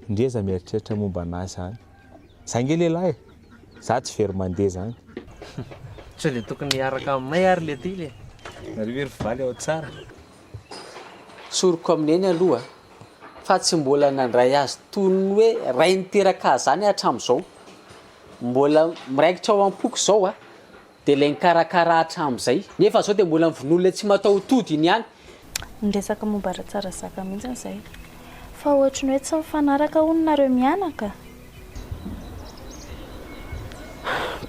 Ndry aza mieritreritra momba anah zany. Za nge lehilahy e! Za tsy very mandeha zany. Sao dia tokony hiaraka aminay ary le tily e! Nareo ve ry valy ao tsara? Tsoriko amin'i Neny aloha fa tsy mbola nandray azy toy ny hoe ray niteraka azy izany aho hatramin'izao. Mbola miraikitra ao am-poko izao a! Dia ilay nikarakara hatramin'izay. Nefa izao dia mbola mivonoa ilay tsy mataho-tody iny ihany. Niresaka momba Ratsarazaka mihitsy izay. Fa ohatry ny hoe tsy mifanaraka hono nareo mianaka?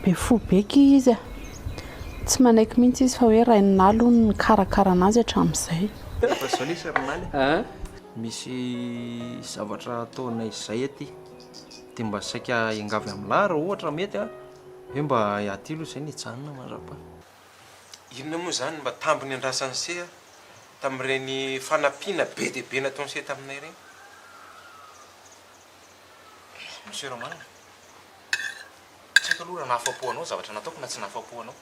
Be fo be ki izy a! Tsy manaiky mihitsy izy fa hoe rain'i Naly hono nikarakara anazy hatramin'izay. Fa zao lesy ry Naly a! Misy zavatra ataonay izay aty dia mba saika hiangavy amin'lah raha ohatra mety a! Hoe mba aty aloha izay ny hijanona mandrapaha. Inona moa izany mba tambiny andrasan'i se tamin'ireny fanampiana be dia be nataon'i se taminay ireny? Monsieur Ramanana, tsy haiko aloha raha nahafapo anao ny zavatra nataoko na tsy nahafapo anao.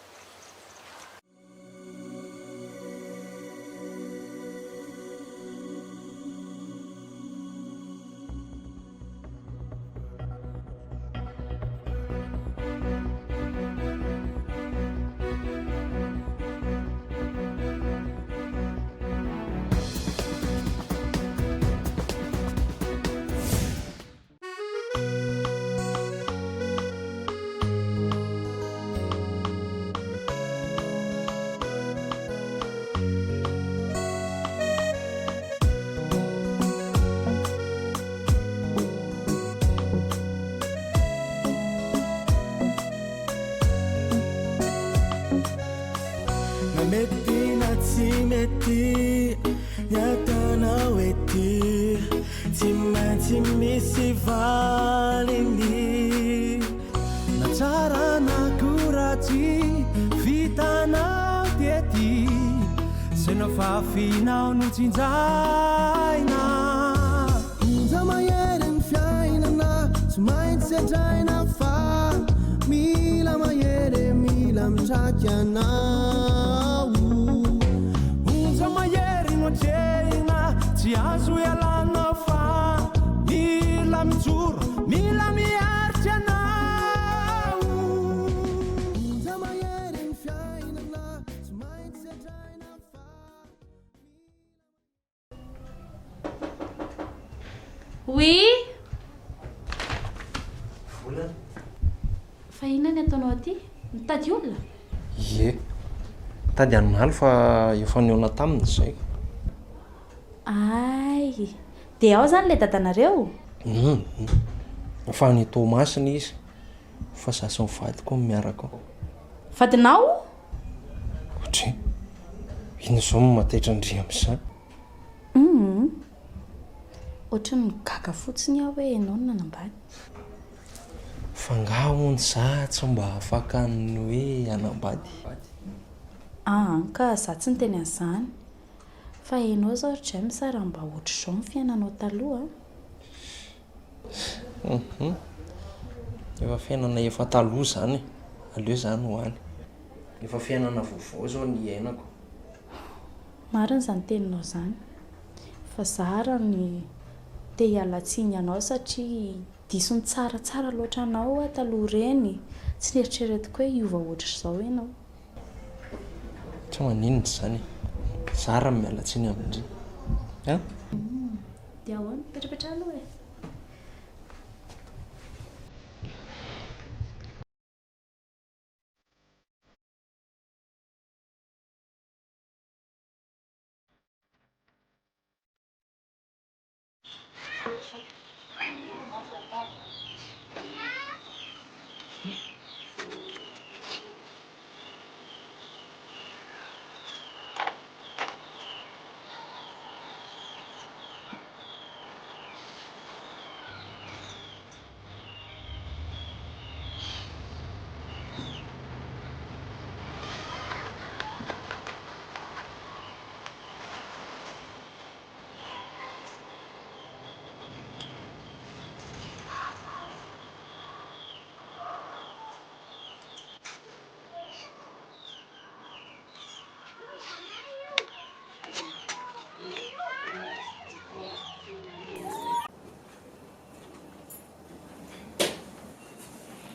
Na mety na tsy mety ny ataonao ety. Tsy maintsy misy valiny. Na tsara na koa ratsy vitanao tety. Zay nafafinao no tsinjaina. Onja mahery ny fiainana tsy maintsy sedraina fa mila mahery e mila mitraky anao. Onja mahery no atrehina tsy azo ialana fa mila mijoro mila miaritra anao. Onja mahery ny fiainana tsy maintsy sedraina fa Oui. Volana. Fa inona ny ataonao aty? Mitady olona? Ie. Mitady an'i Maly fa efa nihaona taminy izay. Ay! Dia ao izany ilay dadanareo? Hum. Efa any Toamasina izy fa za sy ny vadiko no miaraka ao. Vadinao? Ohatry inona izao no mahataitra an-dry amin'izany? Humm. Ohatry ny gaga fotsiny aho hoe ianao no nanambady. Fa angaha hono za tsy mba afaka ny hoe hanambady? Aa ka za tsy niteny an'izany. Fa ianao izao ry James raha mba ohatr'izao ny fiainanao taloha an! Humm. Efa fiainana efa taloha izany e. Aleo izany ho any. Efa fiainana vaovao izao ny iainako. Marina izany teninao izany. Fa za ary ny te hiala tsiny anao satria diso nitsaratsara loatra anao aho taloha ireny. Tsy neritreretiko hoe hiova ohatr'izao ianao. Tsy maninona izany e. Za ary miala tsiny amin-dry. An? Dia ahoana? Mipetrapetraha aloha e.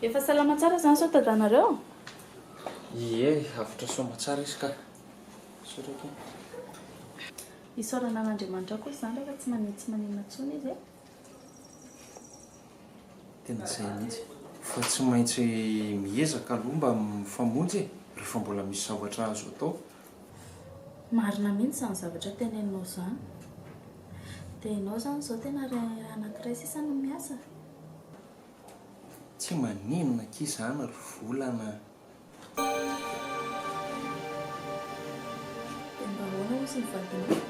Efa salama tsara izany sao dadanareo? Ie, avotra soamatsara izy ka. Misaotra akia. Isaorana an'Andriamanitra kosa izany rehefa tsy maninona tsy maninona intsony izy e. Tena izay mihitsy. Fa tsy maintsy miezaka aloha mba mifamonjy e, rehefa mbola misy zavatra azo atao. Marina mihitsy izany zavatra teneninao izany. Dia ianao izany izao tena ray anankiray sisa no miasa? Tsy maninona akia izany ry volana a. Dia mba ahoana hozy ny vadinao?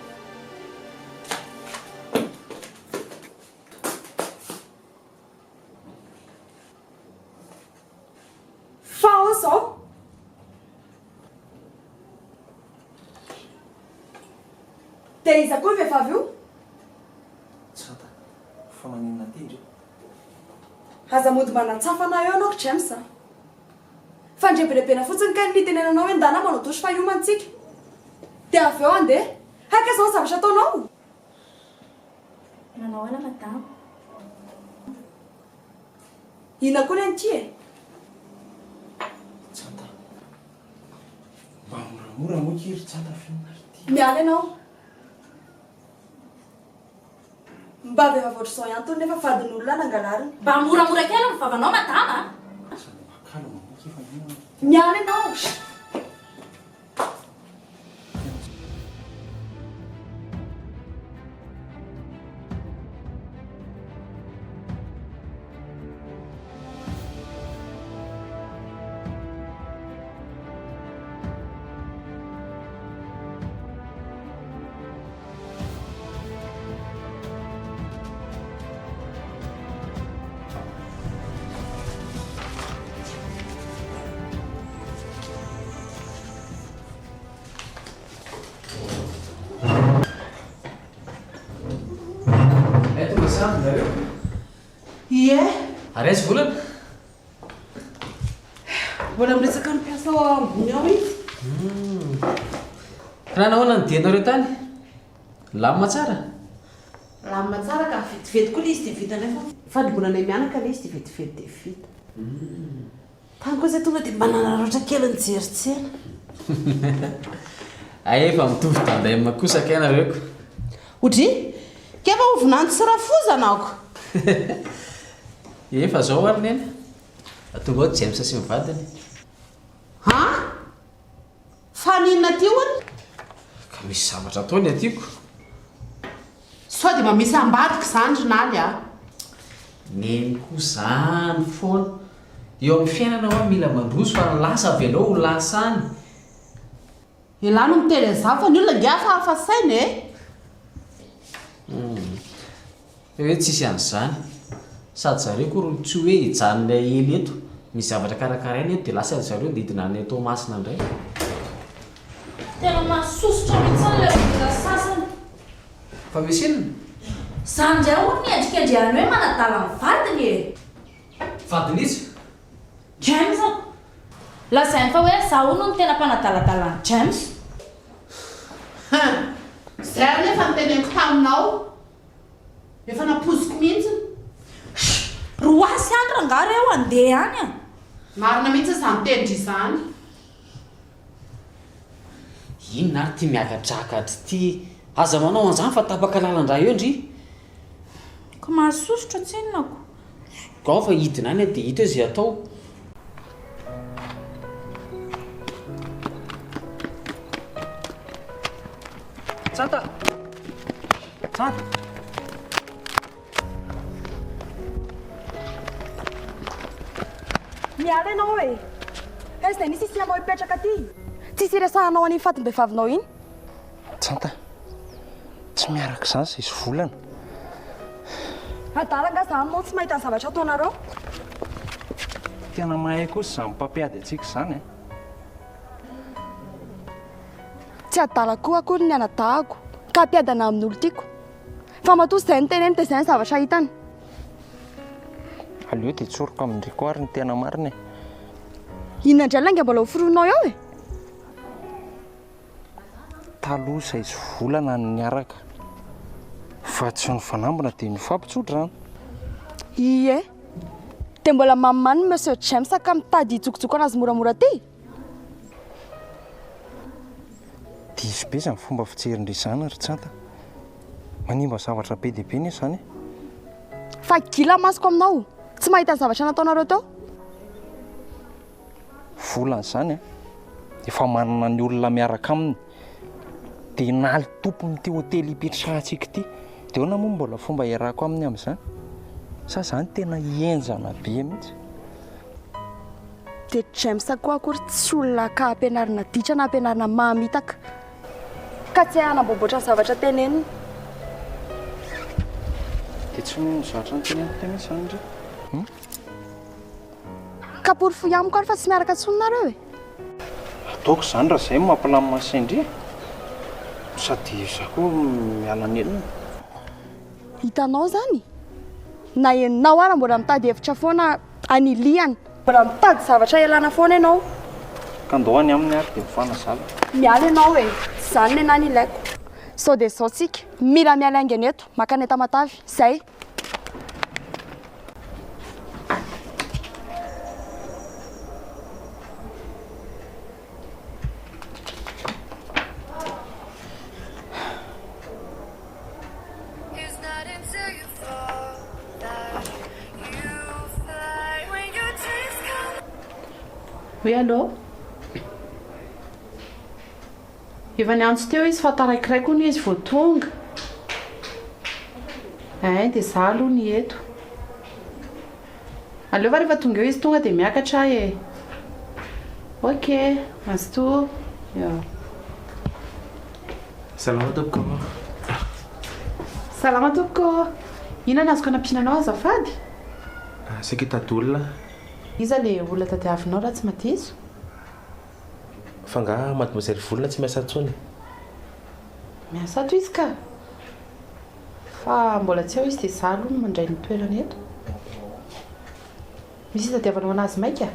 Fa ao izao. Dia iza koa io vehivavy io? Tsanta, fa maninona aty ndry? Aza mody manatsafa anah eo ianao ry James a! Fandrebirebena fotsiny kay ny nitenenanao hoe ndana manao douche fa hiomana tsika. Dia avy eo handeha. Hay kay izao ny zavatra ataonao? Manao ahoana madama? Inona koa ny an'ity e? Tsanta, mba moramora moa ki ry Tsanta f'inona ary ity? Miala ianao. Mba vehivavy ohatr'izao ihany tony nefa vadin'olona nangalariny. Mba moramora kely ny vavanao madama a! Sady mba calme moa ki fa inona ary ity? Miala ianao. Hay tonga samy nareo? Ie. Ary aiza volana? Mbola miresaka amin'ny mpiasa ao ambony ao izy. Raha nahoana ny dianareo tany? Lamina tsara? Lamina tsara ka, vetivety koa ilay izy dia vita indray fa fandrobonanay mianaka ilay izy dia vetivety dia vita. Tany koa izay tonga dia mba nanararaotra kely nijery tsena. Hay efa mitovy tandem kosa kay nareo ko. Odry! Kay va ho vinanto sy rafozana ako? Efa zao ary neny a. Tonga ao James sy ny vadiny. An! Fa n'inona aty hono? Ka misy zavatra ataony aty ko. Sao dia mba misy ambadika izany ry Naly a! Neny koa zany foana. Eo amin'ny fiainana hoa mila mandroso fa ny lasa avelao ho lasa any. Elah no miteny an'izany fa ny olona ange hafahafa saina e! Humm. Hoe tsisy an'izany. Sady zareo koa ro tsy hoe hijanona ela eto. Misy zavatra karakaraina eto dia lasa ry zareo dia hidina any Toamasina indray. Tena mahasosotra mihitsy ilay olona sasany. Fa misy inona? Za ndray hono miendrikendrehany hoe manadala ny vadiny e! Vadin'iza? James a! Lazainy fa hoe za hono no tena mpanadaladala an'i James. Hum! Zay anefa no teneniko taminao. Efa nampoiziko mihitsy. Shh! Roasy any rangaha reo andeha any a! Marina mihitsy izany tenindry izany. Inona ary ity miakatrakatra ity? Aza manao an'izany fa tapaka lalan-drà eo ndry. Ka mahasosotra tsinona ko. Ao fa hidina any dia hita eo izay atao. Tsanta! Tsanta! Miala ianao e! Aiza izay nisy isianao hipetraka aty? Tsisy iresahanao an'iny fatim-behivavinao iny. Tsanta, tsy miaraka izany izay sy volana. Adala angaha za aminao tsy mahita ny zavatra ataonareo? Tena mahay kosa izany mpampiady antsika izany e! Tsy adala koa akory ny anadahako ka hampiadana amin'olon-tiako. Fa matoa izay no teneniny dia izay ny zavatra hitany. Aleo dia tsoriko amin-dry koa ary ny tena marina e! Inona indray ny lainga mbola hoforoninao eo e? Taloha izay sy volana no niaraka fa tsy nifanambina dia nifampitsodrano. Ie. Dia mbola mamimamy Monsieur James ka mitady hijokojoko anazy moramora aty? Diso be izany fomba fijerin-dry izany ry Tsanta. Manimba zavatra be dia be nefa izany e. Fa gila masoko aminao, tsy mahita ny zavatra nataonareo teo. Volana izany a, efa manana ny olona miaraka aminy. Dia naly tompon'ity hotely ipetrahantsika ity. Dia ahoana moa mbola fomba iarahako aminy amin'izany? Sa izany tena henjana be mihitsy? Dia James koa akory tsy olona ka ampianarina ditra na ampianarina mamitaka. Ka tsy hay hanamboamboatra ny zavatra teneniny. Dia tsy mino ny zavatra noteneniko teo mihitsy izany ndry? Ka porofoy amiko ary fa tsy miaraka intsony nareo e! Ataoko izany raha izay no mampilamina ny sain-dry e! Sady izaho koa miala nenina. Hitanao izany? Na ianao ara mbola mitady hevitra foana anilihana. Mbola mitady zavatra ialana foana ianao. Ka ndao any aminy ary dia mifanazava. Miala ianao e! Tsy izany nenah ny ilaiko. Sao dia izao tsika, mila miala haingana eto, mankany Tamatave. Izay. Oui allô? Efa niantso teo izy fa taraikiraiky hono izy vao tonga. Ein dia za aloha ny eto. Aleo fa rehefa tonga eo izy tonga dia miakatra aho e. Ok, mazotoa. Ya. Salama tompoko. Salama tompoko. Inona no azoko anampiana anao azafady? Saika hitady olona aho. Iza ilay olona tadiavinao raha tsy madiso? Fa angaha mademoiselle Volona tsy miasa intsony? Miasa ato izy ka. Fa mbola tsy ao izy dia izaho aloha no mandray ny toerany eto. Misy itadiavanao anazy maika?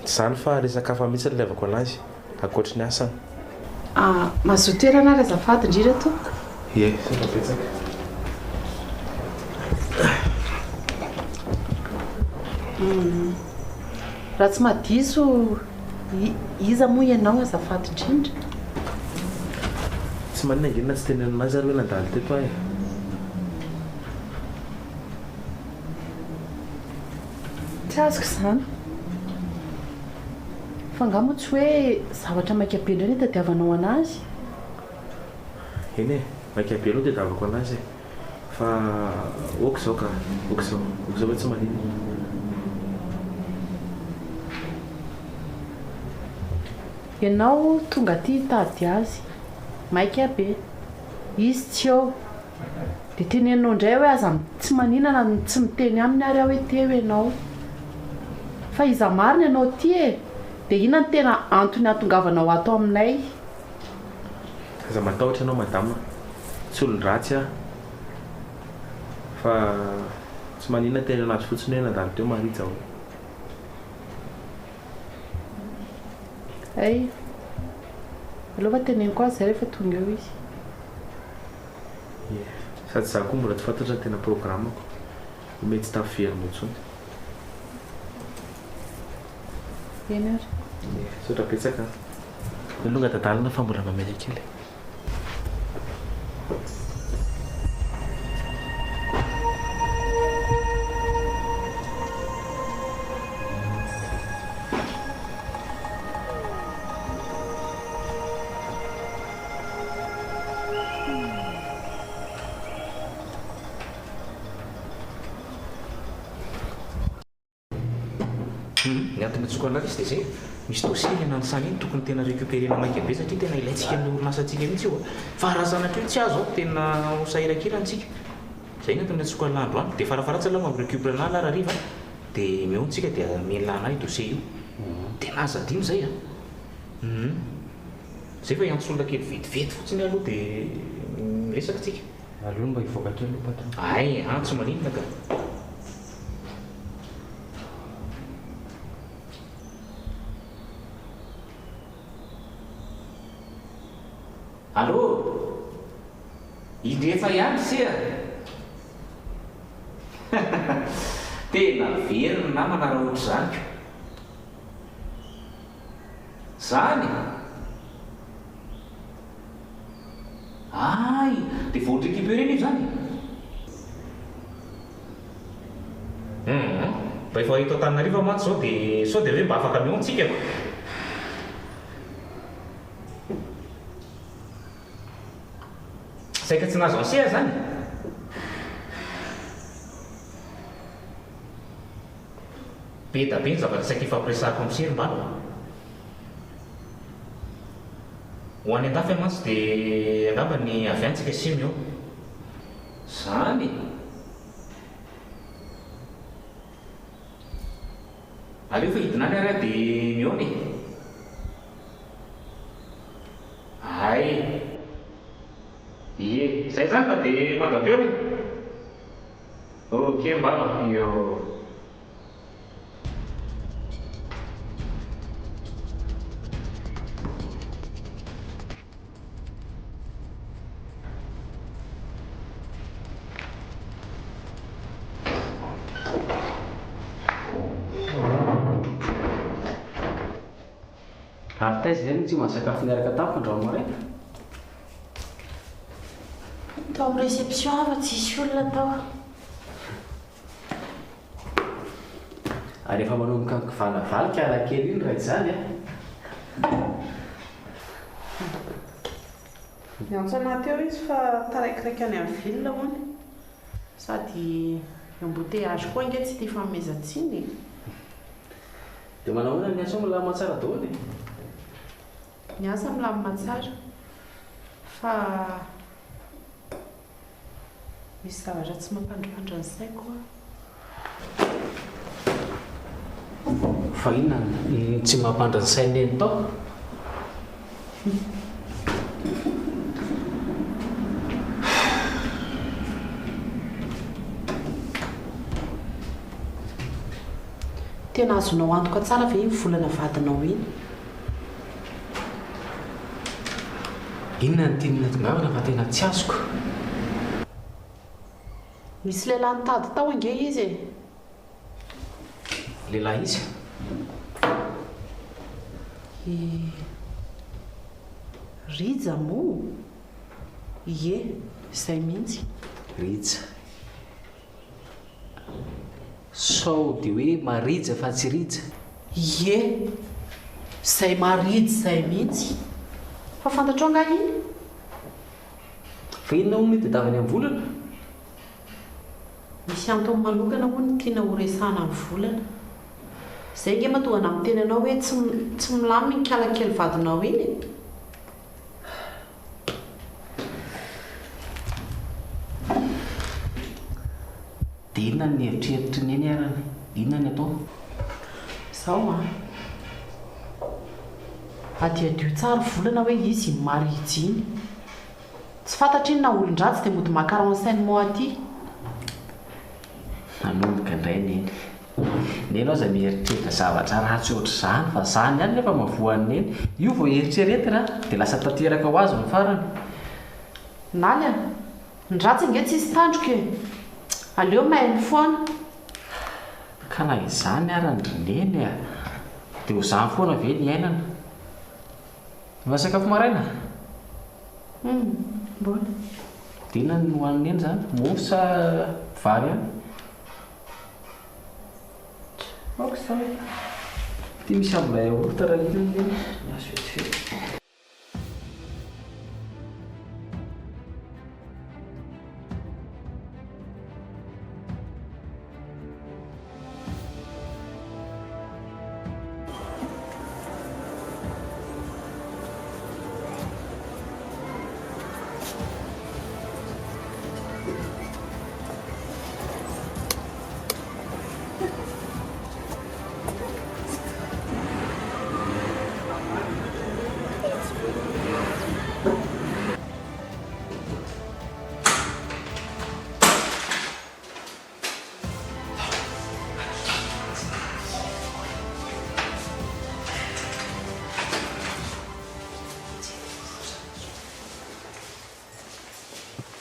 Tsy izany fa resaka hafa mihitsy no ilaivako anazy, ankoatry ny asany. Ah, mazoto toerana ary azafady indrindra tompoko. Ie, misaotra betsaka. Raha tsy mahadiso, iza moa ianao azafady indrindra? Tsy maninona ange na tsy tenenina azy ary hoe nandalo teto aho e. Tsy azoko izany. Fa angaha moa tsy hoe zavatra maika be indray no itadiavanao an'azy? Eny e, maika be aloha itadiavako an'azy e. Fa ok izao ka, ok izao, ok izao fa tsy maninona. Ianao tonga aty hitady azy, maika be, izy tsy eo, dia teneninao indray hoe aza tsy maninona na tsy miteny aminy ary aho hoe teo ianao. Fa iza marina ianao ity e? Dia inona no tena antony hahatongavanao ato aminay? Aza matahotra ianao madama, tsy olon-dratsy aho fa tsy maninona teny anaty fotsiny hoe nandalo teo Marija ô. Hay, aleo fa teneniko azy izay rehefa tonga eo izy. Ie, sady za koa mbola tsy fantatra ny tena programme-ko, mety tsy tafiverina intsony. Eny ary. Ie, misaotra betsaka an. Aleo tonga dadalina fa mbola mamela kely. Ny antony antsoiko anareo izy dia izay, misy dossier iny an'Anisany iny tokony tena récupérer-na maika be satria tena ilaintsika amin'ny orinasantsika mihitsy io a! Fa raha sanatria hoe tsy azo ao tena ho sahirankirana isika. Izay ny antony antsoiko an'lah androany. Dia farafaharatsiny aloha mba mi-récupérer an'lah hariva dia mihaona isika dia amen'lah anah io dossier io. Tena aza adino izay a! Hum. Izay fa hiantso olona kely vetivety fotsiny aho aloha dia miresaka tsika. Aleo mba hivoaka kely aloha patron. Hay an, tsy maninona ka. Allô? Indrefa ihany ry se a! Tena very ny namana raha ohatr'izany ko. Zany? Hay! Dia vao ni-récupérer nefa izany e? Hum. Mba efa eto Antananarivo aho mantsy izao dia sao dia hoe mba afaka mihaona tsika ko. Saika tsy nahazo an'se aho izany e? Be da be ny zavatra saika ifampiresahako amin'i Sery mbala. Ho any andafy aho mantsy dia angamba ny avy any tsika simy eo. Zany e! Aleo fa hidina any ary aho dia mihaona e! Hay! Ie, zay zany fa dia mandra-peo e! Ok mbala, io. Ary taiza izay no tsy mba nisakafo niaraka tamiko androany maraina? Tao amin'ny réception aho fa tsisy olona tao. Ary efa manomboka mikivalavala kalakely iny raha izany a! Niantso anah teo izy fa taraikiraiky any amin'ny ville hono. Sady embouteillage koa ange tsy tia fanomezan-tsiny e! Dia manahoana ny asa ao milamina tsara daholo e? Ny asa milamina tsara fa. Misy zavatra tsy mampandripandry ny saiko hoa. Fa inona no tsy mampandry ny sain'i Neny tao? Tena azonao antoka tsara ve iny volana vadinao iny? Inona no tian'i natongavana fa tena tsy azoko? Nisy lehilahy nitady tao ange izy e! Lehilahy iza? I Rija moa? Ie, izay mihitsy. Rija. Sao dia hoe Marija fa tsy Rija? Ie, izay Marija izay mihitsy. Fa fantatrao angaha iny? Fa inona hono no itadiavany an'i Volana? Misy antony manokana hono tiana ho resahana amin'i Volana. Izay ange mahatonga anà miteny anao hoe tsy tsy milamina iny kalakely vadinao iny e! Dia inona ny eritreritr'i Neny arany? Inona ny atao? Izao an! Hadihadio tsara volana hoe izy iny Marijy iny. Tsy fantatra iny na olon-dratsy dia mody maka renseignement aty. Nanomboka indray Neny. Neny aza mieritreritra zavatra ratsy ohatr'izany fa zany ihany nefa mahavoa an'i Neny. Io vao eritreretina dia lasa tanteraka ho azy ny farany. Naly a! Ny ratsy ange tsisy tandroka e! Aleo mailo foana. Ka na izany arany ry Neny a! Dia ho izany foana ve ny iainana? Efa sakafo maraina? Humm, mbola. Dia inona no hohanin'i Neny izany? Mofo sa vary ihany? Aoka izao e. Ity misy ambina yaourt raha iny anie. Mihazo vetivety.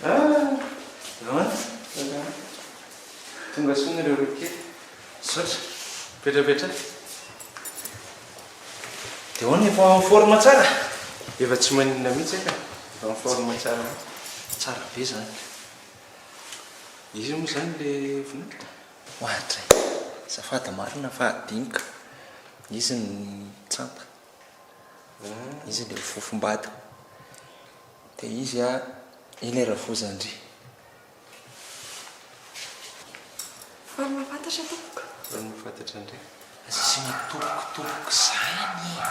Ah! Nahoana? Tonga soa nareo roa kely. Misaotra. Mipetrapetraha. Dia ahoana, efa en forme tsara? Efa tsy maninona mihitsy aho ka. Efa en forme tsara mihitsy. Tsara be izany. Iza moa izany ilay vinanto? Ohatra e! Azafady marina fa adinoko. Izy no nitsapa. Izy ilay fofombadiko. Dia izy an, ilay rafozan-dry. Faly mahafantatra tompoko. Faly mahafantatra indray. Aza asiana tompoko tompoko izany e!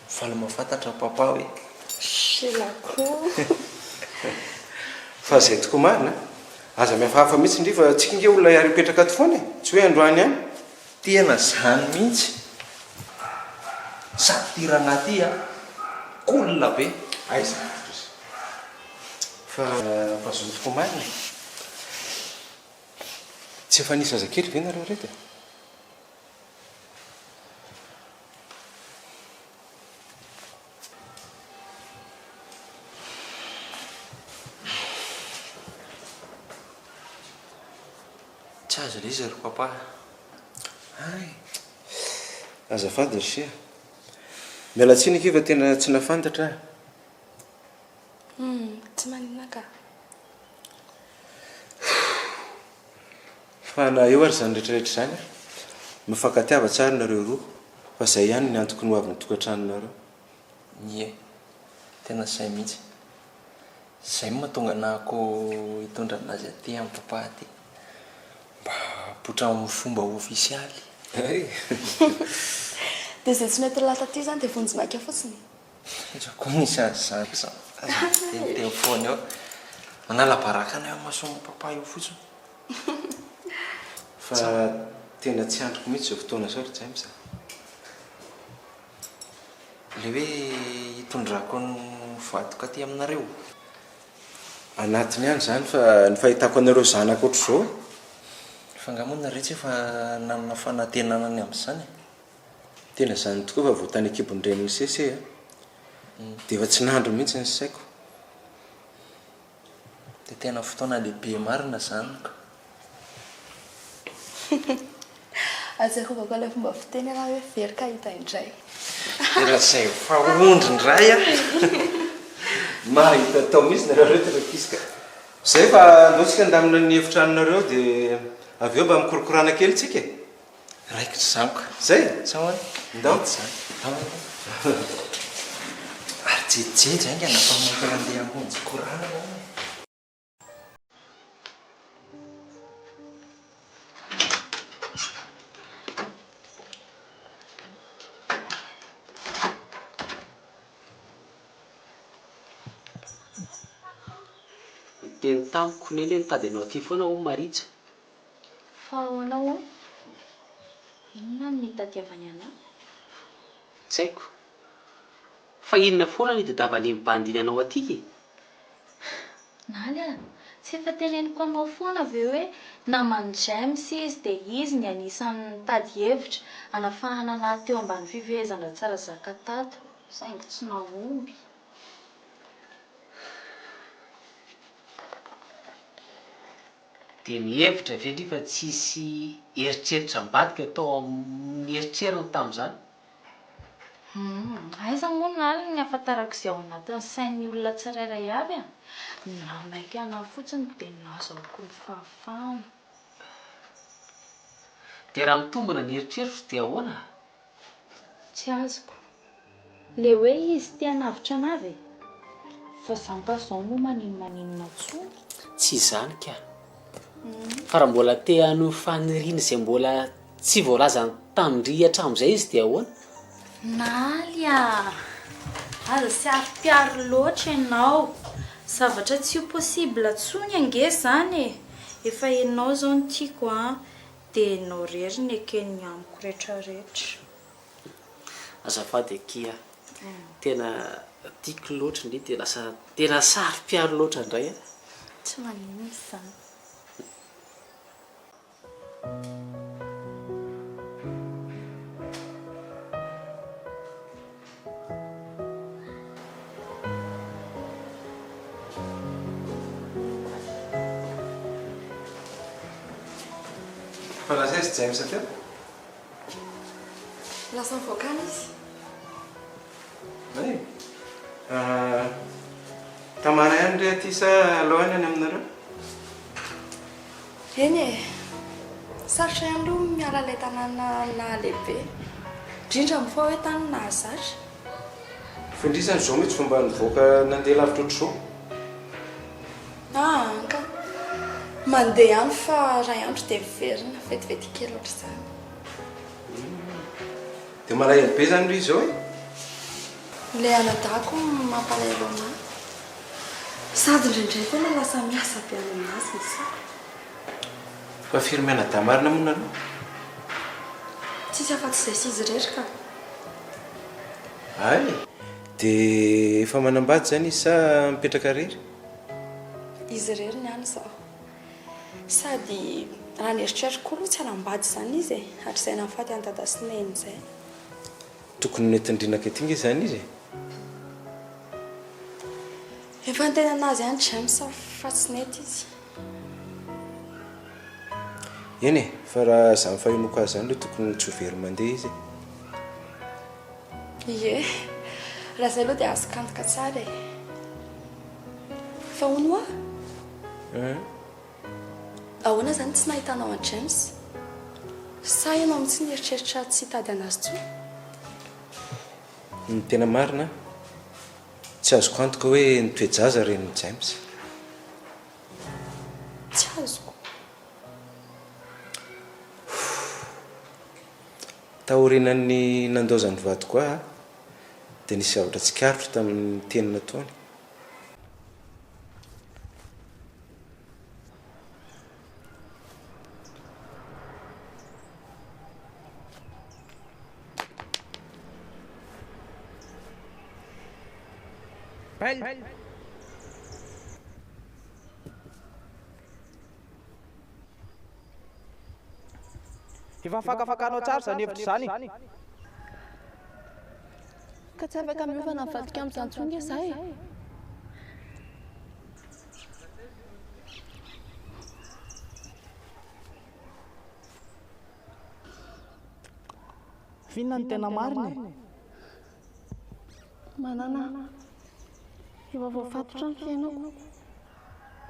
Faly mahafantatra papa hoe. Sheila koa. Fa izay tokoa marina a! Aza mihafahafa mihitsy ndry fa tsika nge olona hiara hipetraka ato foana e! Tsy hoe androany ihany. Tena zany mihitsy. Sady ty rangahy ty a, cool be. Aiza ry. Fa mazoto tokoa marina e. Tsy efa nisy zazakely ve nareo reto e? Tsy azo ilay izy ry papa a. Hay! Azafady ry se a. Miala tsiny akia fa tena tsy nahafantatra aho. Humm, tsy maninona ka. Fa na eo ary izany rehetra rehetra izany a, mifankatiava tsara nareo roa fa izay ihany ny antoky ny ho avin'ny tokantranonareo. Ie, tena izay mihitsy. Izay no mahatonga anah ko hitondra anazy aty amin'ny papa aty. Mba hapoitra amin'ny fomba ofisialy. Hay! Dia izay tsy mety lahy taty izany dia vonjimaika fotsiny e? Aiza koa misy an'izany sa? Aza miteniteny foana eo. Manala baraka anay imason'ny papa eo fotsiny. Fa tena tsy andriko mihitsy izao fotoana izao ry James a! Ilay hoe hitondrako ny vadiko aty aminareo? Anatiny ihany izany fa ny fahitako anareo zanaka ohatr'izao e! Fa angaha moa nareo tsy efa nanana fanantenana ny amin'izany e? Tena izany tokoa fa vao tany an-kibon-drenin'i Sese a! Dia efa tsy nandry mihitsy ny saiko. Dia tena fotoana lehibe marina izany ka. Ahatsiarovako ilay fomba fiteny ianao hoe very ka hita indray. Tena izay faondro indray a! Mahita atao mihitsy nareo reto ry ankizy ka. Zay fa andao tsika handamina ny efitranonareo dia avy eo mba mikorokorana kely tsika e. Raikitra izany ka. Zay? Sa ahoana? Ndao. Mety izany. Ndao aloha. Ary jejojejo haingana fa maika handeha hamonjy korana anie. Niteny tamiko neny hoe nitady anao aty foana hono Maritza. Fa ahoana hono? Inona no nitadiavany anà? Tsy haiko. Fa inona foana no itadiavan'iny bandy iny anao aty e? Naly a! Tsy efa teneniko anao foana ve hoe naman'i James izy dia izy ny anisan'ny nitady hevitra hanafahana anà teo ambany fifehezan-dRatsarazaka tato, saingy tsy nahomby. Dia mihevitra ve ndry fa tsisy eritreritra ambadika tao amin'ny eritreriny tamin'izany? Humm, aiza moa ny alina ny ahafantarako izay ao anatin'ny sain'ny olona tsirairay avy a! Namaika anah fotsiny dia nazahoako ny fahafahana. Dia raha mitombina ny eritreritro dia ahoana? Tsy azoko. Le hoe izy te hanavotra anah ve? Fa zany ka zao moa maninomaninona tsony? Tsy izany ka. Fa raha mbola te hanohy faniriana izay mbola tsy voalazany tamin-dry hatramin'izay izy dia ahoana? Naly a! Aza saro-piaro loatra ianao. Zavatra tsy ho possible tsony ange zany e! Efa ianao zao no tiako an, dia ianao irery no eken'ny amiko retraretra. Azafady akia, tena tiako loatra ndry dia lasa tena saro-piaro loatra indray aho. Tsy maninona izany. Fa lasa aiza James teo? Lasa nivoaka any izy. Hay. Tamana ihany re aty sa alao ihany any aminareo? Eny e. Sarotra ihany aloha ny miala ilay tanàna nahalehibe. Indrindra moa fa hoe tany nahazatra. Fa ndry izany izao mihitsy vao mba nivoaka nandeha lavitra ohatr'izao. Ah ka. Mandeha ihany fa iray andro dia miverina, vetivety kely ohatr'izany. Dia malahelo be izany ry izao e? Ilay anadahiko no mampalahelo an'ahy. Sady indraindray tena lasa miasa be any aminazy ny saiko. Fa firy mianadahy marina moa nareo? Tsisy afa-tsy izay sy izy irery ka. Hay! Dia efa manambady izany izy sa mipetraka irery? Izy irery ny any izao. Sady raha ny eritreritro koa aloha tsy hanambady izany izy e, hatrizay nahafaty an'i Dada sy Neny izay. Tokony nentin-drinaka ety nge izany izy e. Efa niteny an'azy ihany James fa tsy nety izy. Eny e, fa raha izany fahenoako azy izany aloha tokony tsy ho very mandeha izy e. Ie, raha izay aloha dia azoko antoka tsara e. Fa hono hoa? Ahoana izany tsy nahitanao an'i James? Sa ianao mihitsy nieritreritra tsy hitady an'azy intsony? Ny tena marina, tsy azoko antoka hoe nitoe-jaza renin'i James. Tsy azoko. Taorianan'ny nandaozan'ny vadiko ahy dia nisy zavatra tsikaritro tamin'ny teny nataony. Efa nifakafakanao tsara izany hevitra izany. Ka tsy afaka miova na mivadika amin'izany intsony nge za e. F'inona no tena marina e? Manana efa voafatotra ny fiainako.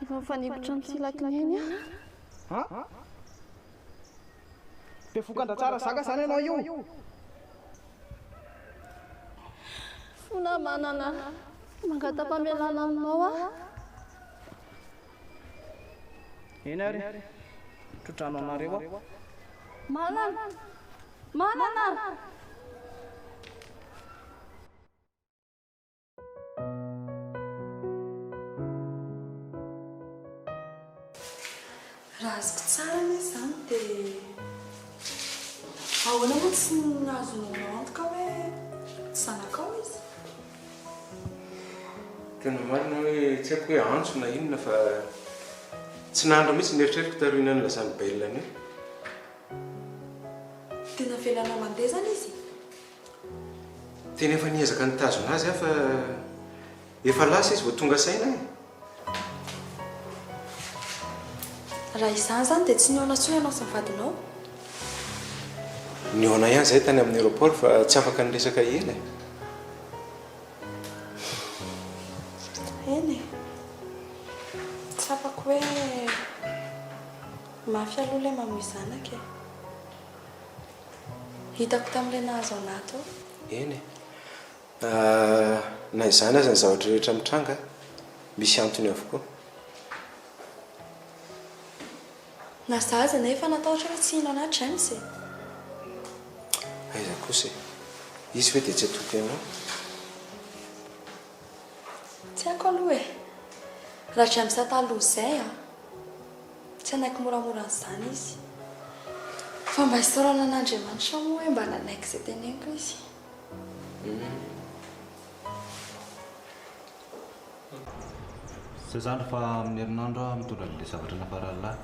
Efa mifaningotra amin'ny silaky ny ainy aho. An? Bevohoka an-dRatsara zaka izany ianao io? Fona manana mangata-pamelana aminao aho. Eny ary, tro-drano anareo aho. Manana! Manana! Raha azoko tsara anie izany dia ahoana moa tsy nahazoanao antoka hoe tsy zanakao izy? Tena marina hoe tsy haiko hoe antso na inona fa tsy nahandro mihitsy ny eritreritro taorian'ny nilazan'i Belle an'io. Dia navelanao handeha izany izy? Tena efa niezaka nitazona azy aho fa efa lasa izy vao tonga saina e! Raha izany izany dia tsy nihaona intsony ianao sy ny vadinao? Nihaona ihany izahay tany amin'ny aéroport fa tsy afaka niresaka ela e! Eny e! Tsapako hoe mafy aloha ilay mamoy zanaka e! Hitako tamin'ilay nahazo anà teo. Eny e. Na izany aza ny zavatra rehetra mitranga, misy antony avokoa. Na za aza anefa natahotra hoe tsy hino anà James e. Aiza kosa e. Izy ve dia tsy hatoky anao? Tsy haiko aloha e. Raha James taloha izay an. Tsy hanaiky moramora an'izany izy. Fa mba isaorana an'Andriamanitra moa hoe mba nanaiky izay teneniko izy. Zay zandry fa amin'ny herinandro aho mitondra an'ilay zavatra nafaran'lah.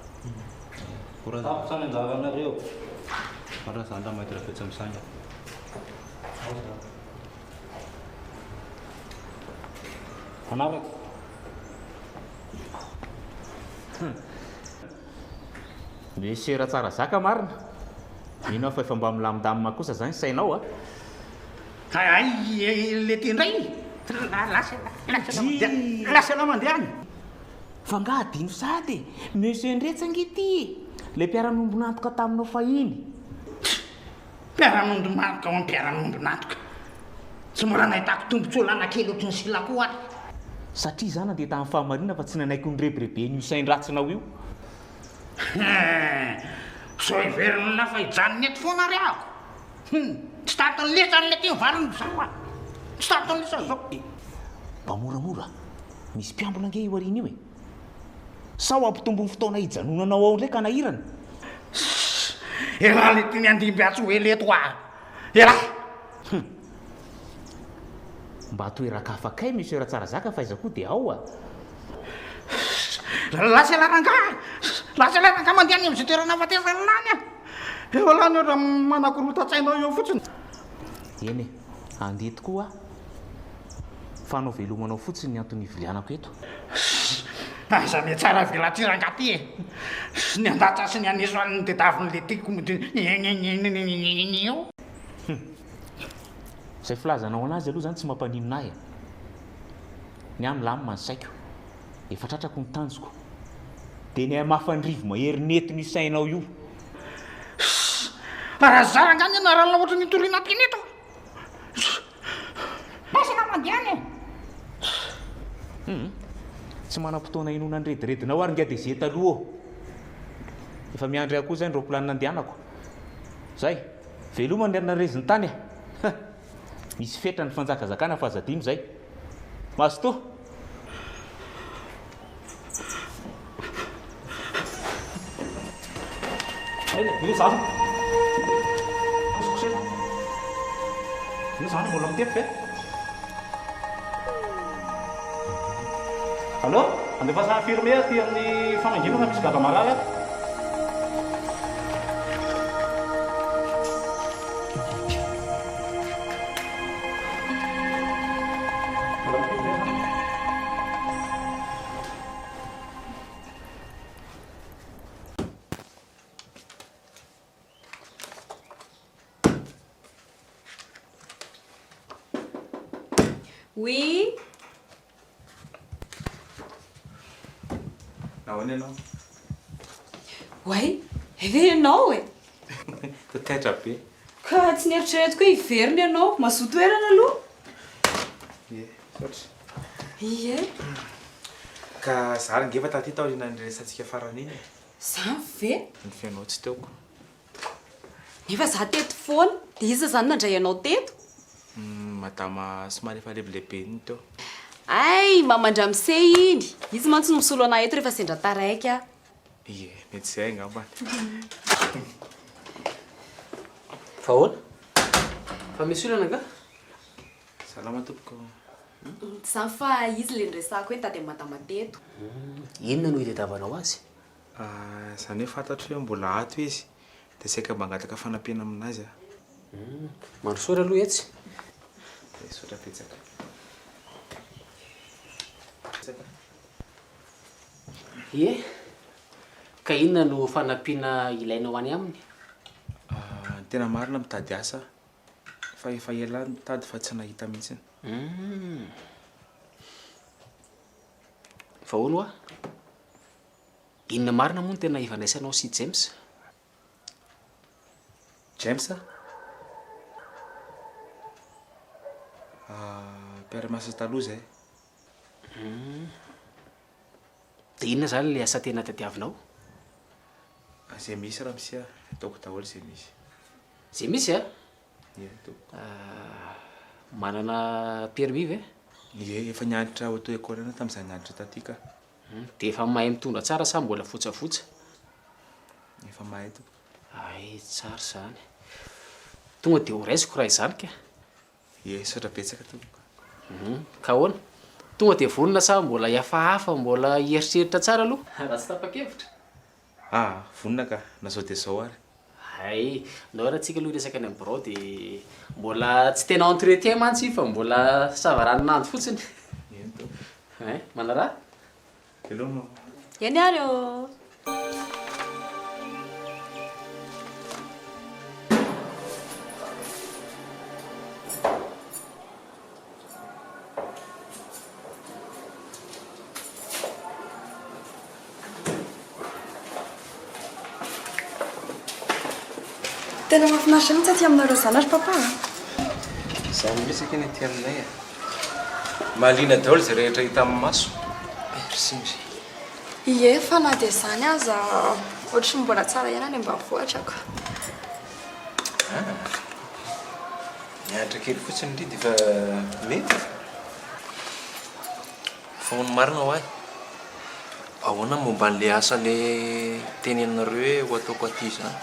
Courage. Tapitra ny anjaranareo. Courage zandry raha mahita raha tsy misaina. Manaraka. Monsieur Ratsarazaka marina? Mino aho fa efa mba milamindamina kosa zany sainao a! Hay hay le ty indray! Lasa lasa lasa ianao mandeha any! Fa nga adino sahady e! Monsieur Ndretsy ange ity e! Ilay mpiara-miombon'antoka taminao fahiny! Mpiara-miombon'antoka ho mpiara-miombon'antoka! Tsy mbola nahitako tombotsoa lana kely ohatry ny sila koa ary! Satria za nandeha tamin'ny fahamarinana fa tsy nanaiky ho nirebireben'io sain-dratsinao io. Hum! Sao heverin'lah fa hijanona eto foana ary aho? Hum! Tsy taton'ny lisany le ty valiny zao a! Tsy taton'ny lisany zao. Mba moramora, misy mpiambina ange io aoriana io e! Sao hampitombo ny fotoana hijanonanao ao indray ka hanahirana? Sss! Elah le ty miandimby atsy ho ela eto a! Elah! Hum! Mba toeran-kafa kay Monsieur Ratsarazaka fa aiza koa dia ao a! Lasa elah rangahy! Lasa elah rangahy mandeha any amin'izay toerana hahafatesana elah any a! Eo elah ny ohatra manakorontan-tsaina eo fotsiny. Eny e, andeha tokoa aho fa hanao veloma anao fotsiny ny antony ivilianako eto. Aza mihatsara velatsihy rangahy ty e! Ny handatsa sy ny haneso an'ny tediavin'ilay tiako eo. Hum. Izay filazanao anazy aloha izany tsy mampaninona ahy e. Ny ahy milamina ny saiko. Efa tratrako ny tanjoko. Dia ny hamafan'ny rivo-mahery nentin'io sainao io. Sss! Raha za rangahy ny anaran'ilay ohatry ny nitoriana teny eto. Sss! Lasa ianao mandeha any e! Hum. Tsy manam-potoana hinoana ny rediredinao ary ingahy DG taloha ô. Efa miandry ahy koa izay ny roaplanina andehanako. Zay. Veloma ny anarezin tany a! Huh! Misy fetra ny fanjakazakana fa aza adino zay. Mazotoa! Io zany. Kosokosena. Io zany mbola mitety ve? Allo, andefasa infirmier aty amin'ny famangiana fa misy gadra marary ato. Mbola mitety ve zany? Oui. Nahoana ianao? Oay, hay ve ianao e? Toa taitra be. Ka tsy nieritreretiko hoe hiverina ianao. Mazoa toerana aloha. Ie, misaotra. Ie. Ka za ry ngefa taty taorianan'ny resatsika farany iny e. Zany ve? Ny feonao tsy teoko. Nefa za teto foana, dia iza izany nandray anao teto? Madama somary efa lehibilehibe iny teo. Hay, maman-dramose iny! Izy mantsy no misolo anah eto rehefa sendra taraiky aho. Ie, mety izay angambany. Fa ahoana? Fa misy olana angaha? Salama tompoko. Tsy izany fa izy ilay niresahako hoe nitady an'i madama teto. Inona no itadiavanao azy? Izany hoe fantatro hoe mbola ato izy dia saika mba hangataka fanampiana aminazy aho. Mandrosoa aloha etsy. Misaotra betsaka. Ie, ka inona no fanampiana ilainao any aminy? Ny tena marina mitady asa aho fa efa ela aho nitady fa tsy nahita mihitsy. Fa hono hoa, Inona marina moa no tena ifandraisanao sy James? James? Mpiara-miasa taloha izay. Hum. Dia inona izany ilay asa tena tadiavinao? Izay misy ramose a, ataoko daholo izay misy. Izay misy a? Ie, tompoko. Manana permis ve? Ie, efa nianatra auto école aho tamin'izaho nianatra taty ka. Dia efa mahay mitondra tsara sa mbola fotsafotsa? Efa mahay tompoko. Hay, tsara izany. Tonga dia ho raisiko raha izany ka. Ie, misaotra betsaka tompoko. Ka ahoana? Tonga dia vonona sa mbola hihafahafa, mbola hieritreritra tsara aloha? Raha tsy tapa-kevitra. Aa, vonona ka, na zao dia zao ary. Hay, ndao ary antsika aloha hiresaka any amin'ny birao dia mbola tsy tena entretien mantsy io fa mbola savaranonando fotsiny. Eny tompoko. Hein, manaraha? Veloma. Eny ary ô! Tena mahafinaritra mihitsy aty aminareo izany ry papa a! Izany mihitsy akia ny aty aminay e! Mahaliana daholo izay rehetra hita amin'ny maso. Merci ndry. Ie, fa na dia izany aza ohatry ny mbola tsara ihany any ambanivohitra ko. Ah! Mianatra kely fotsiny ndry dia efa mety e! Fa hono marina hoa e! Ahoana ny momba an'ilay asa le teneninareo hoe ho ataoko aty izany?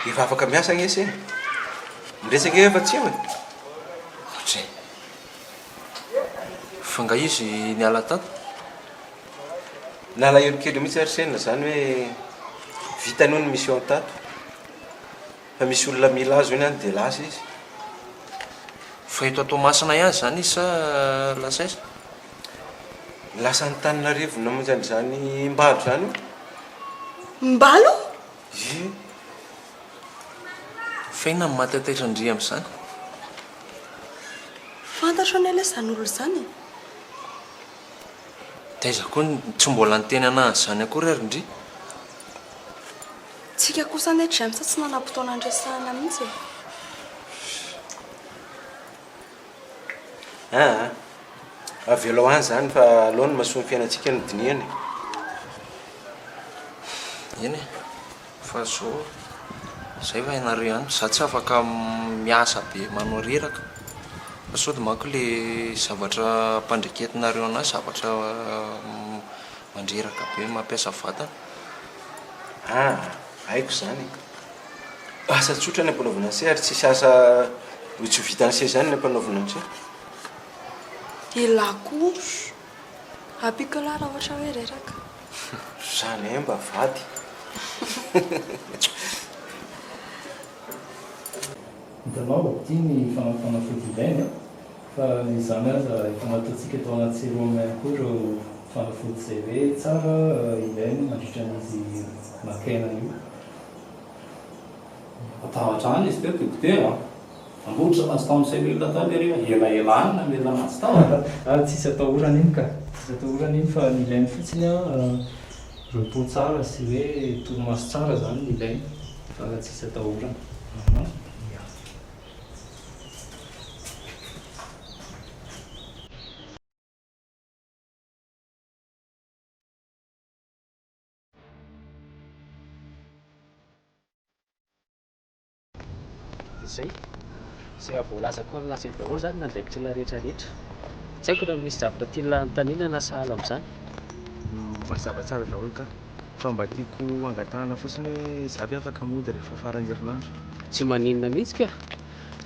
Efa afaka miasa anie se e! Miresaka eo efa tsy eo e! Ohatry e! Fa nga izy niala tato? Nalahelo kely mihitsy ary se nilazany hoe vitany hono ny mission tato fa misy olona mila azy hono any dia lasa izy. Fa eto Toamasina ihany izany izy sa lasa aiza? Lasa Antananarivo namonjy an'izany Mbalo izany io. Mbalo? Ie. Fa inona no mahataitaitra an-dry amin'izany? Fantatro anie ilay izany olona izany e. Taiza koa no tsy mbola niteny anah an'izany akory ary ndry? Tsika kosa anie James tsy nanam-potoana niresahana mihitsy e. Aa! Avelao any izany fa aleo ny masoan'ny fiainantsika no dinihana e. Eny e, fa zao, zay fa ianareo ihany, za tsy afaka miasa be manao reraka fa sao dia manko le zavatra ampandreketinareo anahy zavatra mandreraka be mampiasa vatana. Aa! Haiko izany e. Asa tsotra ny ampanaovina an'se ary tsisy asa ho tsy ho vitan'se izany ny ampanaovina an'se. Elah koa. Ampiako elah raha ohatra hoe reraka. Zany mba vady. Hitanao, ity ny fanafody ilaina fa na izany aza efa nataontsika tao anaty sérum ihany koa ireo fanafody izay hoe tsara ilaina mandritra an'izy maka aina io. Matahotra any izy teo dokotera a! Nambotra anazy tao amin'ny cellule tao lery a! Elaela any namelona anazy tao a! Ah, tsisy atahorana iny ka! Tsisy atahorana iny fa ny ilainy fotsiny an, repos tsara sy hoe torimaso tsara zany ny ilainy fa tsisy atahorana. Ya. Izay. Izay efa voalazako aminà izay daholo izany ny andraikitr'ilay rehetra rehetra. Tsy haiko raha misy zavatra tian'lah anontaniana na sahala amin'izany. Mazava tsara daholo ka. Fa mba tiako angatahana fotsiny hoe za ve afaka mody rehefa faran'ny herinandro? Tsy maninona mihitsy ka.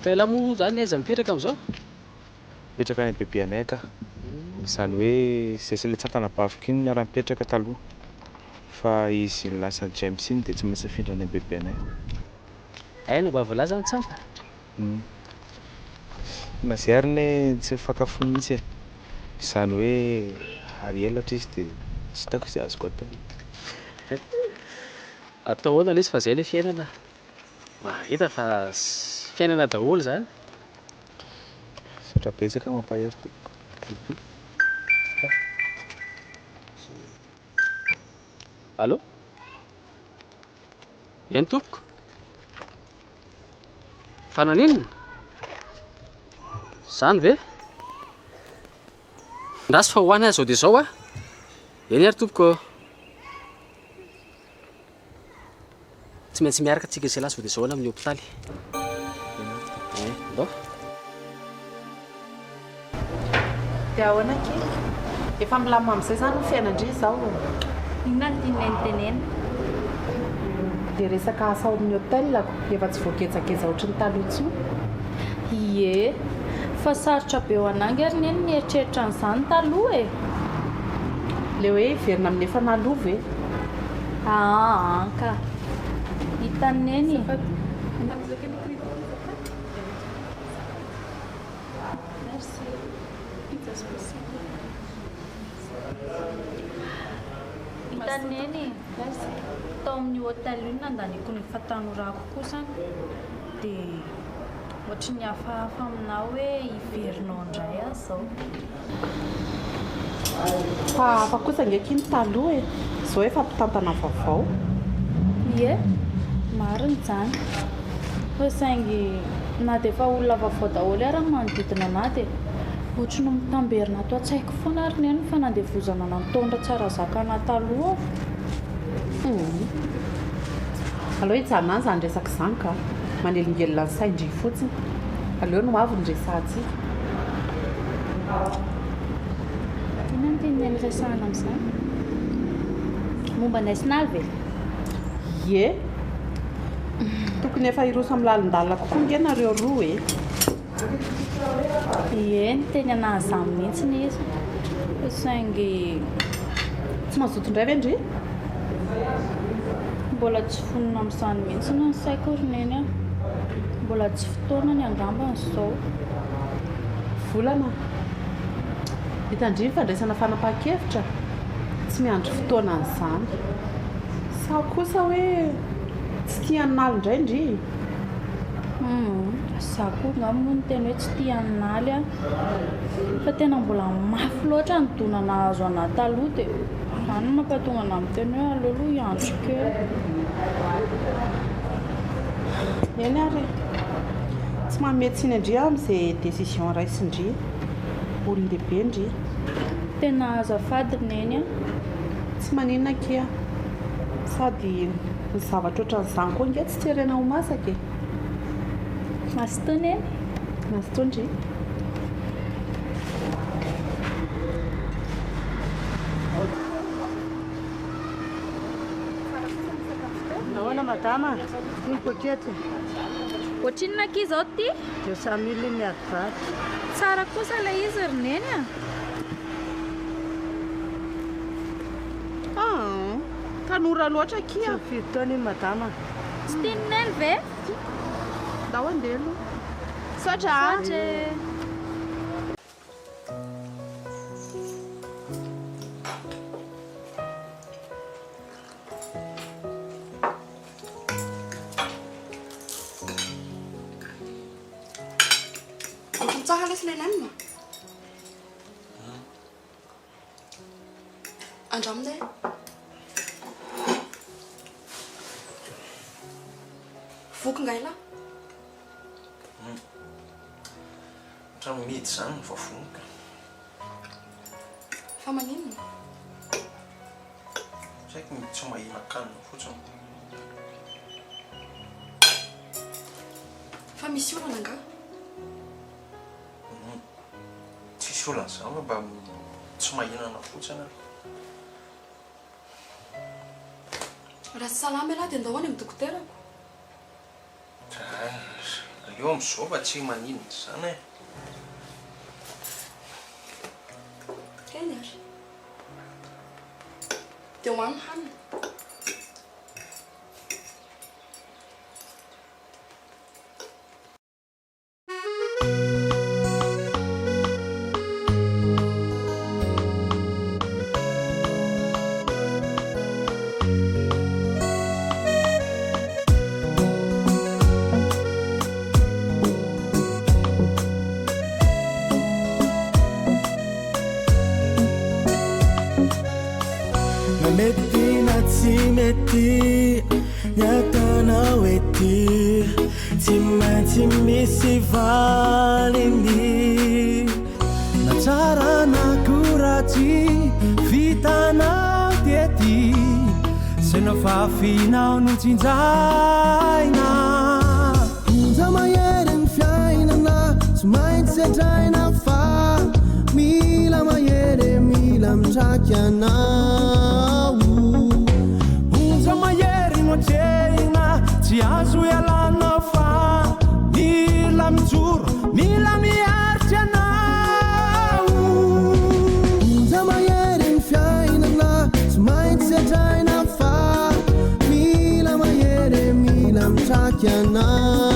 Fa ialahy moa izany aiza mipetraka amin'izao? Mipetraka any amin'ny bebe anay kah. Izany hoe izay sy ilay tsatanabaviko iny niara-nipetraka taloha. Fa izy lasa James iny dia tsy maintsy nifindra any amin'ny bebe anay. Hay no mba voalaza ny tsapa? Hum. Na izay ary anie tsy mifankafo mihitsy e. Izany hoe ary elatra izy dia tsy hitako izay azoko atao. Atao ahoana lesy fa izay ilay fiainana. Mahita fa fiainana daholo izany. Misaotra betsaka mampahery tompoko. Allô? Eny tompoko. Fa naninona? Zany ve? Andraso fa ho any aho izao dia izao a! Eny ary tompoko ô! Tsy maintsy miaraka tsika sy ialahy sao dia zao any amin'ny hopitaly. Eh, ndao. Dia ahoana akia? Efa milamina amin'izay izany ny fiainan-dry izao? Inona no tian'i Neny tenenina? Dia resaka asa ao amin'ny hotel-ko, efa tsy voagejageja ohatry ny taloha intsony. Ie, fa sarotra be ho anà ange ry Neny ny nieritreritra an'izany taloha e! Ilay hoe hiverina amin'ny efa naloha ve? Aa ka. Hitan'i Neny e. Hitan'i Neny e. Tao amin'io hotel io no nandaniako ny fahatanorako kosany. Dia ohatry ny hafahafa aminà hoe hiverina ao indray aho izao. Fa hafa kosa ange akia ny taloha e! Izao efa mpitantana vaovao. Ie, Marina izany. Fa saingy na dia efa olona vaovao daholo ara ny manodidina anà dia ohatry ny mitamberina ato an-tsaiko foana ary neny ny fanandevozana nataon'i Ratsarazaka anà taloha. Humm. Aleo hijanona any izany resaka izany ka. Manelingelina ny sain-dry fotsiny. Aleo ny ho avy no resahantsika. Inona no tian'i Neny resahana amin'izany? Momba anay sy Naly ve? Ie. Tokony efa hiroso amin'ny lalindalina kokoa ange nareo roa e. Ie, niteny anah an'izany mihitsy izy. Fa saingy. Tsy mazoto indray ve ndry? Mbola tsy vonona amin'izany mihitsy ny saiko ry Neny a. Mbola tsy fotoanany angambany izao. Volana. Hitan-dry ny fandraisana fanapahan-kevitra, tsy miandry fotoana an'izany. Sa kosa hoe tsy tia an'i Naly indray ndry? Humm, za koa angamba moa niteny hoe tsy tia an'i Naly aho. Fa tena mbola mafy loatra ny dona nahazo anah taloha dia izany no mampatonga anah miteny hoe aleo aloha hiandry kely. Eny ary e. Tsy manome tsiny an-dry aho amin'izay décision raisin-dry. Olon-dehibe ndry. Tena azafady Neny a. Tsy maninona akia. Sady ny zavatra ohatran'izany koa ange tsy terena ho masaka e. Mazotoa Neny. Mazotoa ndry. Nahoana madama? Ny poketra. Ohatrinona akia izao ity? 200 mille miady varotra. Tsara kosa ilay izy ry Neny a! Ah, tanora loatra akia. Tsy mifidy taona iny madama. Tsy tian'i Neny ve? Ndao handeha aloha. Misaotra a! Misaotra e! Ohatran'ny tsara lesy ilay nem. Andramina e. Voky nga elah? Ohatran'ny mihidy izany ny vavony ka. Fa maninona? Tsy haiko, tsy mahinan-kanina fotsiny. Fa misy olana angaha? Tsisy olana izany fa mba tsy mahinana fotsiny aho. Raha tsy salama ialahy dia ndao any amin'ny dokoterako. Aleo amin'izao fa tsy maninona izany e. Eny ary. Dia hoano hanina. Na mety na tsy mety ny ataonao ety Tsy maintsy misy valiny Na tsara na koa ratsy vitanao tety Zay nafafinao no tsinjaina Onja mahery ny fiainana tsy maintsy sedraina Fa mila mahery e, mila mitraky anao Onja mahery no atrehina tsy azo ialana Fa mila mijoro, mila miaritra ianao Onja mahery ny fiainana tsy maintsy sedraina Fa mila mahery e, mila mitraky anao.